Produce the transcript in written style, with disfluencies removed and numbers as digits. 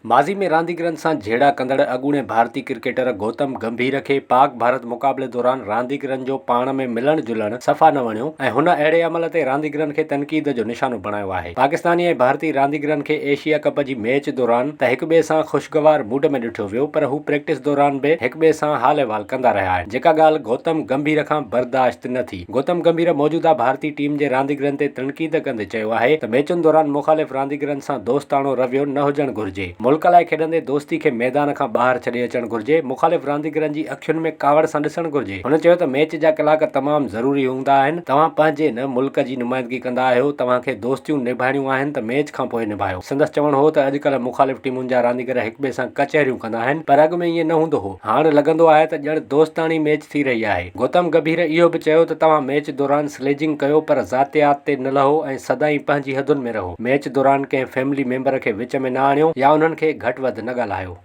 ماضي ۾ رانديگرن سان جهيڙا ڪندڙ اڳوڻي ڀارتي ڪرڪيٽر گوتم گمڀير کي پاڪ ڀارت مقابلي دوران رانديگرن جو پاڻ ۾ ملڻ جلڻ صفا نه وڻيو ۽ هن اهڙي عمل تي رانديگرن کي تنقيد جو نشانو بڻايو آهي. پاڪستاني ۽ ڀارتي رانديگرن کي ايشيا ڪپ جي ميچ دوران ته هڪٻئي سان خوشگوار موڊ ۾ ڏٺو ويو پر هو پريڪٽس دوران به هڪٻئي سان حال احوال ڪندا رهيا آهن جيڪا ڳالهه گوتم گمڀير کان برداشت نه ٿي. گوتم گمڀير موجوده ڀارتي ٽيم جي رانديگرن تي تنقيد ڪندي چيو آهي ته ميچن دوران مخالف رانديگرن سان دوستاڻو رويو نه هجڻ گهرجي، ملڪ لاء کيڏندي دوستي کي ميدان کان ٻاهر ڇڏي اچڻ گهرجي، مخالف رانديگرن جي اکين ۾ ڪاوڙ سان ڏسڻ گهرجي. هن چيو ته ميچ جا ڪلاڪ تمام ضروري هوندا آهن، توهان پنهنجي نه ملڪ جي نمائندگي ڪندا آهيو، توهان کي دوستيون نڀائڻيون آهن ته ميچ کانپوء نڀايو. سندس چوڻ هو ته اڄڪلهه مخالف ٽيمن جا رانديگر هڪٻئي سان ڪچهريون ڪندا آهن پر اڳ ۾ ائين نه هوندو هو، هاڻ لڳندو آهي ته ڄڻ دوستاڻي ميچ ٿي رهي آهي. گوتم گڀير اهو به چيو ته توهان ميچ دوران سليجنگ ڪيو پر ذاتيات تي نه لهو ۽ سدائين پنهنجي حدن ۾ رهو، ميچ دوران ڪنهن فيملي ميمبر کي وچ ۾ نه آڻيو يا انهن کي گهٽ وڌ نه ڳالهايو.